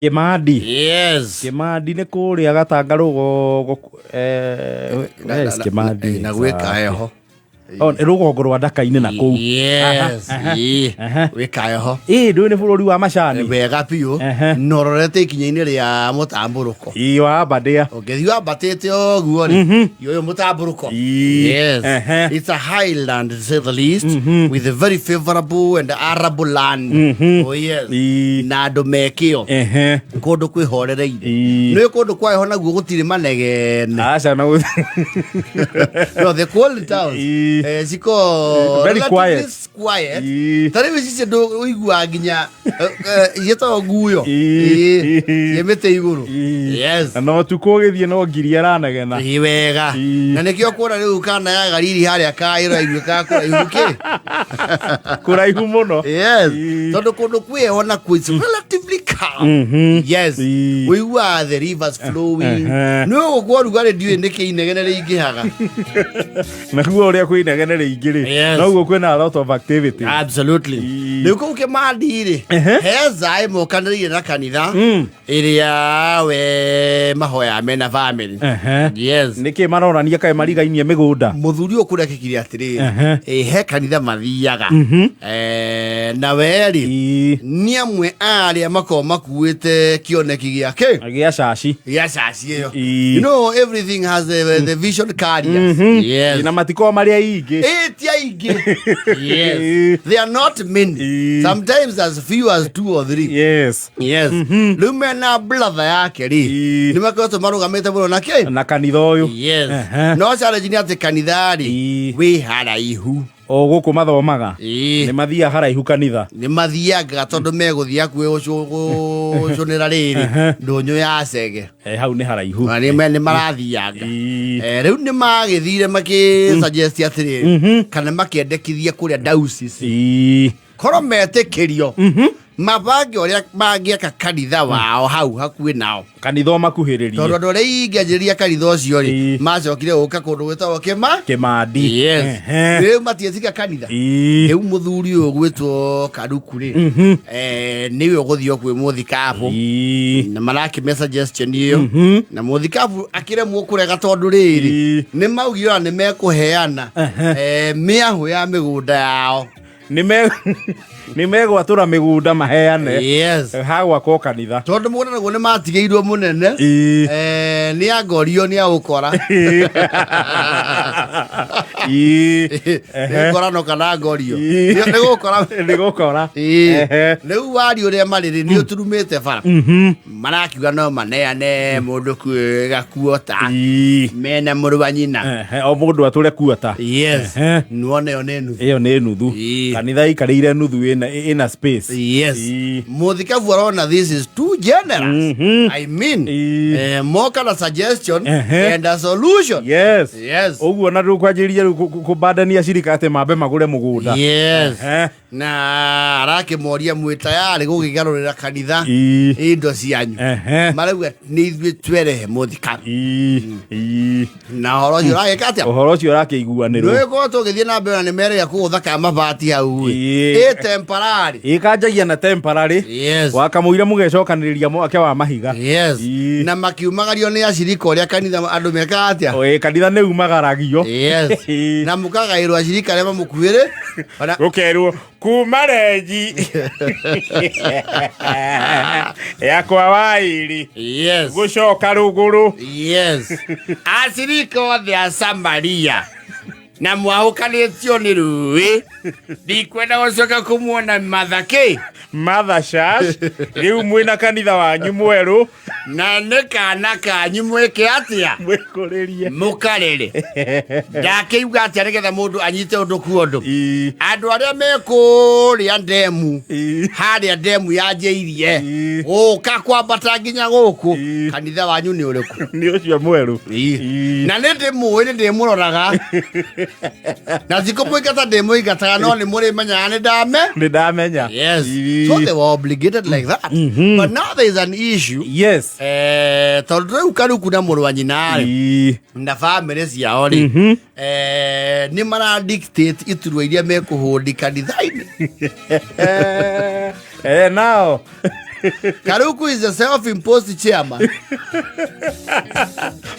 Kĩmandi. Yes. Kĩmandi nĩ kũrĩa Gatanga rũgongo, where is Kĩmandi? Na gwĩ heho. Oh, nĩ rũgongo rwa Ndaka-inĩ na kũu. Yes. Gwĩ heho. Ĩĩ, ndũĩ nĩ bũrũri wa macani. Wega biũ. Na ũrorete ikinya-inĩ rĩa mũtambũrũko. Ĩĩ, wa Aberdare. Ũngĩthiĩ wambatĩte ũguo rĩ, ũyũ mũtambũrũko. Yes. It's a highland, to say the least, with a very favorable and arable land. Oh yes. Na andũ mekĩo. Kũndũ kwĩhorereire. Nĩ kũndũ kwa heho naguo gũtirĩ manegene. Aca na No, the cold towns. Ciko Very relatively quiet. Quiet. Ta rĩu ici ndũ ũiguaga nginya ciĩtagwo nguyo. Ciĩ mĩtĩ igũrũ. Yes. Na no ũtukũ ũgĩthiĩ no ngiri aranegena. Ĩ wega. Na nĩkĩo kuona rĩu kana ya gariri harĩa kaĩro yaiguĩkaga kũraihu kĩ? Kũraihu mũno. Yes. Tondũ kũndũ kwĩ heho nakuo it's relatively calm. Yes. Ũiguaga the rivers flowing. Nĩ ũgũkwo rugarĩ ndiũĩ nĩkĩ inegene rĩingĩhaga. Naguo ũrĩa kwĩ inegene rĩingĩ rĩ, noguo kwĩna a lot of activity. Absolutely. Rĩu kũu Kĩmandi rĩ, he zaĩ mokanĩrĩire na kanitha ĩrĩa we mahoyaga mena family. Yes. Nĩkĩ maronania kaĩ marigainie mĩgũnda? Mũthuri ũyũ kũrekĩkire atĩrĩrĩ, he kanitha mathiaga. Na we rĩ, nĩ amwe a arĩa makoragwo makuĩte kĩoneki gĩake gĩa caci. Gĩa caci ĩyo. You know everything has the vision carriers. Yes. Na matikoragwo marĩ aingĩ. Ĩ, ti aingĩ. Yes. They are not many. Sometimes as few as two or three. Yes. Rĩu mena brother yake rĩ, nĩ makoretwo marũgamĩte mũno na kĩ? Na kanitha ũyũ. Yes. No challenge nĩ atĩ kanitha rĩ, wĩ haraihu. O gũkũ mathomaga. Nĩ mathiaga haraihu kanitha. Nĩ mathiaga tondũ megũthiĩ hakuhĩ gũcũnĩra rĩrĩ ndũnyũ ya Cege. Hau nĩ haraihu. Na nĩ marathianga. Rĩu nĩ magĩthire makĩ suggest atĩrĩrĩ, kana makĩendekithia kũrĩa diocese. Korwo metĩkĩrio mabange ũrĩa mangĩaka kanitha wao hau hakuhĩ nao. Kanitha ũmakuhĩrĩrie. Tondũ andũ arĩa ingĩanjĩrĩria kanitha ũcio rĩ, macokire gũka kũndũ gwĩtagwo Kĩma Kĩmandi. Yes. Rĩu matietiga kanitha. Rĩu mũthuri ũyũ ũgwĩtwo Karuku rĩ, nĩwe ũgũthiĩ kwĩ mũthikabu. Na marakĩme suggestion ĩyo. Na mũthikabu akĩremwo kũrega tondũ rĩrĩ, nĩ maugire ona nĩ mekũheana mĩahũ ya mĩgũnda yao. Nĩ megwatũra mĩgũnda maheane. Yes. Hagwakwo kanitha. Tondũ mũgũnda naguo nĩ matigĩirwo mũnene. Nĩ angorio nĩ aũkora. Nĩ ngorano kana ngorio. Nĩ gũkora. Nĩ gũkora. Rĩu wari ũrĩa marĩ rĩ, nĩ ũturumĩte bara. Marakiuga no maneane mũndũ gakuota. Mena mũrũ wa nyina. O mũndũ atũre kuota. Yes. Nĩwona ĩyo nĩ nuthu. Ĩyo nĩ nuthu. Kanitha ikarĩire nuthu ĩna space. Yes. Mũthikabu arona this is too generous. I mean, moka na suggestion and a solution. Yes. Yes. Ũguo na ndũkwanjĩrĩria rĩu kũbandania cirika atĩ mambe magũre mũgũnda. Yes. Na arakĩmoria mwĩ tayarĩ gũkĩgarũrĩra kanitha indo cianyu. Marauga nĩ ithuĩ twerehe mũthikabu. Na ũhoro ũcio ũragĩka atĩa? Ũhoro ũcio ũrakĩiguanĩrwo. Nĩũgĩkorwo tũgĩthiĩ na mbere na nĩ merĩga kũgũtha ka mabati hau ĩ. Ĩ temporary. Ĩkanjagia na temporary. Yes. Wakamũira mũgecokanĩrĩria mwake wa mahiga. Yes. Na makiumagario nĩ acirika ũrĩa kanitha andũ mekaga atĩa? Ĩ, kanitha nĩ umagaragio. Yes. Na mũkagaĩrwo acirika arĩa mamũkuĩrĩ. Ona Gũkerwo kuma renji ya kwa wairi. Yes. Gũcoka rũgũrũ. Yes. Acirika othe a Samaria na mwahũkanĩtio nĩ rũĩ, ndikwenda gũcoka kũmuona mathakĩ. Mother Church, rĩu mwĩna kanitha wanyu mwerũ. Na nĩ kana kanyu mwĩke atĩa? Mwĩkũrĩrie. Mũkarere. Ndakĩuga atĩa nĩgetha mũndũ anyite ũndũ ku ũndũ? Andũ arĩa me kũrĩa ndemu, harĩa ndemu yanjĩirie, gũka kwambata nginya gũkũ, kanitha wanyu nĩ ũrĩkũ? Nĩ ũcio mwerũ. Na nĩ ndĩmũĩ, nĩ ndĩmũroraga. Na tikũmũingata ndĩmũingataga, no nĩ mũrĩmenyaga nĩ ndame. Nĩ ndamenya. Yes. So they were obligated like that. But now there is an issue. Yes. Tondũ rĩu Karuku na mũrũ wa nyina rĩ, na bamĩrĩ ciao rĩ, nĩ mara dictate iturwa iria mekũhũndi kanitha-inĩ. Nao Karuku is a self-imposed chairman.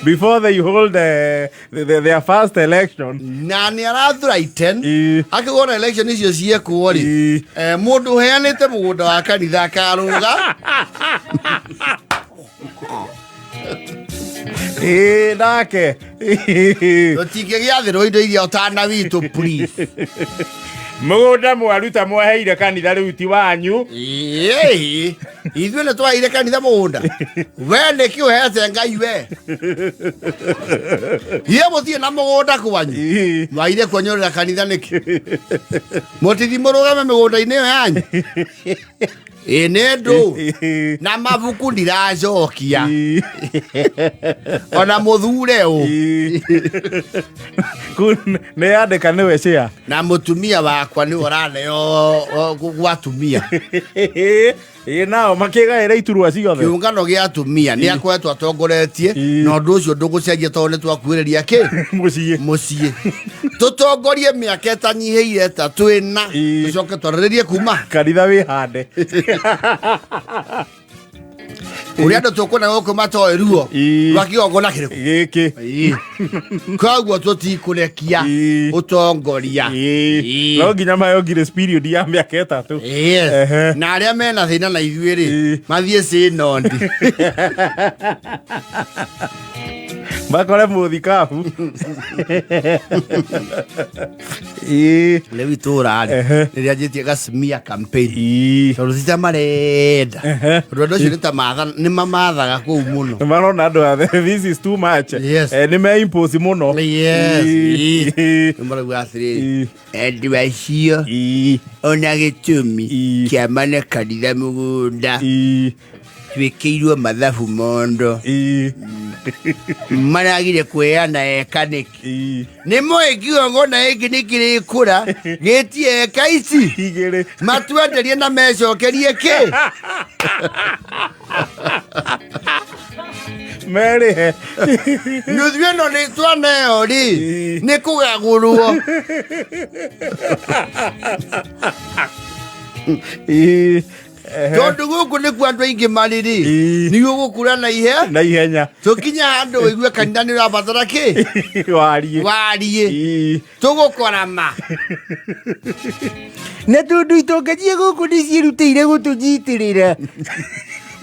Before they hold their first election. Na nĩ arathura iten. Akĩgona election icio ciekwo rĩ, mũndũ ũheanĩte mũgũnda wa kanitha akarũga. Ĩ, nake. Tũtingĩgĩathĩrwo indo iria ũtana witũ, please. Mũgũnda mwaruta mwaheire kanitha rĩu ti wanyu. Ĩĩ, ithuĩ nĩ twaheire kanitha mũgũnda? We nĩkĩ ũhete Ngai? We iye mũthiĩ na mũgũnda kwanyu. Mwaire kuonyorera kanitha nĩkĩ? Mũtithi mũrũgame mĩgũnda-inĩ ĩyo yanyu. Ĩ, nĩ ndũ na mabuku ndiracokia ona mũthure ũ. Nĩ yandĩka nĩwe cia. Na mũtumia wakwa nĩ ũraneo gwa atumia. Ĩ, nao makĩgaĩra iturwa ciothe. Kĩũngano gĩa atumia nĩ akoretwo atongoretie. Na ũndũ ũcio ndũgũcenjia tondũ nĩ twakuhĩrĩria kĩ mũciĩ. Mũciĩ tũtongorie mĩaka ĩtanyihĩire 3 ĩna. Tũcoke twarĩrĩrie kuma kanitha wĩhande. Kũrĩa andũ tũkuona gũkũ matoĩ ruo rwa kĩgongona kĩrĩkũ. Gĩkĩ. Koguo tũtikũrekia ũtongoria. No nginya mayo grace period ya mĩaka 3. Yes. Na arĩa mena thĩna na ithuĩ rĩ, mathiĩ cĩnondi. Makore mũthikabu. Ĩ. Rĩu itũra rĩ nĩ rĩanjĩtie gacimia campaign tondũ ti ta marenda, tondũ andũ acio nĩ ta matha nĩ mamathaga kũu mũno. Nĩ marona andũ athe this is too much. Nĩ me impose mũno. Yes. Nĩ marauga atĩrĩrĩ, andũ acio ona gĩtũmi kĩama na kanitha mũgũnda twĩkĩirwo mathabu mondo maragire kũheana eka nĩkĩ? Nĩ moĩ kĩgongona gĩkĩ nĩ kĩrĩkũra gĩtie eka ici 2. Matwenderie na mecokerie kĩ? Merĩhe. Nuthu ĩno nĩ twaneo rĩ, nĩ kũgagũrwo. Tondũ gũkũ nĩkuo andũ aingĩ marĩ rĩ, nĩguo gũkũra na ihe na ihenya. Tũkinya handũ ũigue kanitha nĩ ũrabatara kĩ? Wariĩ. Wariĩ. Tũgũkora ma. Na tondũ itonga cia gũkũ nĩ ciĩrutĩire gũtũnyitĩrĩra.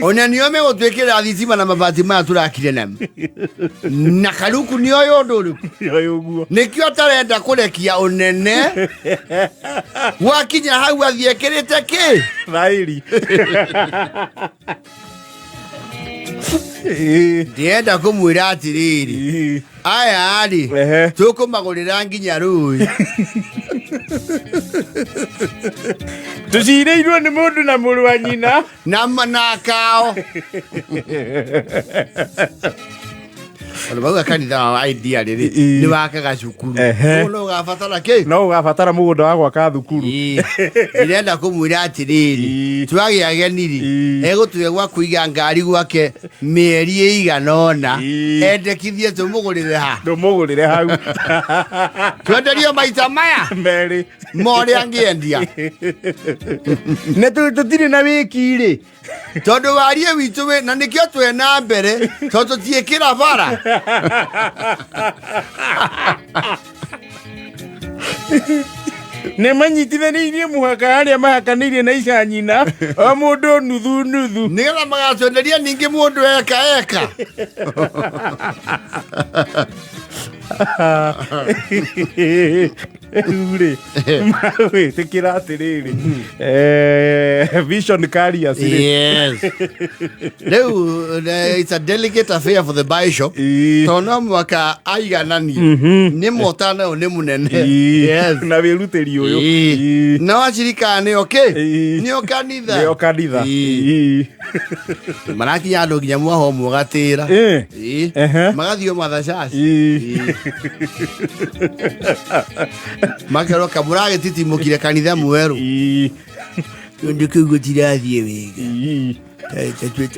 Ona nĩo megũtwĩkĩrĩra thitima na mabati maya tũrakire namo, na Karuku nĩoĩ ũndũ ũrĩkũ. Nĩoĩ ũguo. Nĩkĩo atarenda kũrekia ũnene gwakinya hau athiĩ ekĩrĩte kĩ? Thaĩri. Ndĩrenda kũmwĩra atĩrĩrĩ, aya rĩ, tũkũmagũrĩra nginya rũĩ. Tũcirĩirwo nĩ mũndũ na mũrũ wa nyina. Na kao andũ mauga kanitha wa idea rĩrĩ nĩ wakaga cukuru. Ũguo no ũgabatara kĩ? No ũgabatara mũgũnda wa gwaka thukuru. Ndĩrenda kũmwĩra atĩrĩrĩ, twagĩa ageni rĩ, egũtũhe gwa kũiga ngari gwake mĩeri ĩigana ũna. Endekithie tũmũgũrĩre ha? Ndũmũgũrĩre hau. Twenderio maita maya merĩ ma ũrĩa angĩendia. Na tũtirĩ na wĩki rĩ. Tondũ warie witũ wĩ na nĩkĩo twĩ na mbere tondũ tũtiĩkĩra bara. Nĩ manyitithanĩirie mũhaka harĩa mahakanĩirie na ica nyina o mũndũ nuthu nuthu. Nĩgetha magatwenderia ningĩ mũndũ eka eka. Rĩu rĩ, wĩtĩkĩra atĩrĩrĩ, vision carriers rĩ. Yes, rĩu it's a delicate affair for the bishop tondũ no mwaka aigananie nĩ motana ũyũ nĩ mũnene. Yes. Na wĩrutĩri ũyũ. Na wacirika nĩo kĩ? Nĩo kanitha. Nĩo kanitha. Marakinya andũ nginya mwaho gatĩra. Magathiĩ o mathacaci. Makerwo kamũragĩtitimũkire kanitha mwerũ. Tondũ kĩu gũtirathiĩ wega.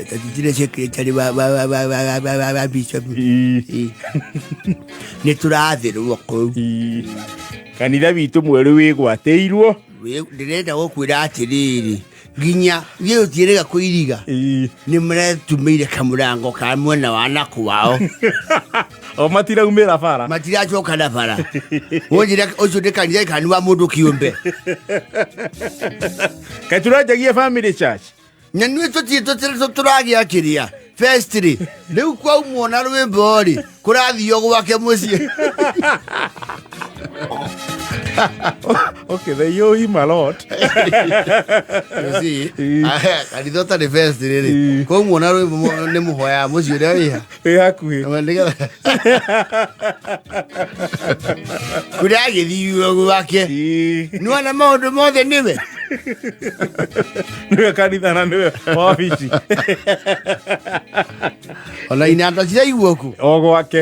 Tatutire secretary wa bishop. Nĩ tũrathĩrwo kũu. Kanitha witũ mwerũ wĩgwatĩirwo. Ndĩrenda gũkwĩra atĩrĩrĩ, Nginya gä å kå iriga. Nä maretumä kamũrango ka mwena wa nakå wao. O matiraumĩra bara. Matiracoka na bara. Wonjira ũcio nĩ kanitha kana nĩ wa mũndũ kĩũmbe? Kaĩ tũranjagia family church? Na nĩ tũtirĩ tũragĩa kĩrĩa first rĩ, rĩu kwaumwo na rwĩmbo rĩ, kũrathio gwake mũciĩ. Okay, they owe him a lot. You see, kanitha ũtarĩ first rĩ, kwaumwo na rwĩmbo nĩ mũhoya mũciĩ ũrĩa wĩha Wĩ hakuhĩ. Nĩgetha kũragĩthiio gwake. Nĩwona maũndũ mothe nĩwe. Nĩwe kanitha na nĩwe wabici. Ona inanda ciraiguo ku. O gwake.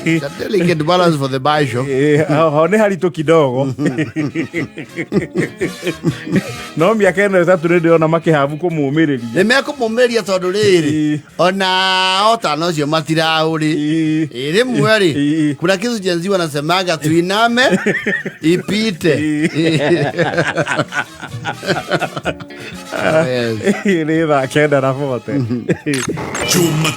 It's a delicate balance for the bishop. Ho nĩ haritũ kidogo, no mĩaka ĩno 3 nĩ ndĩrona makĩhabu kũmũmĩrĩria. Nĩ mekũmũmĩria tondũ rĩrĩ, ona otana ũcio matiraũrĩ. Rĩmwe rĩ, kuna kitu Gen Z wanasemaga, tuiname ipite. Yes. Nĩ thaa 9 na 40. Jumatatu.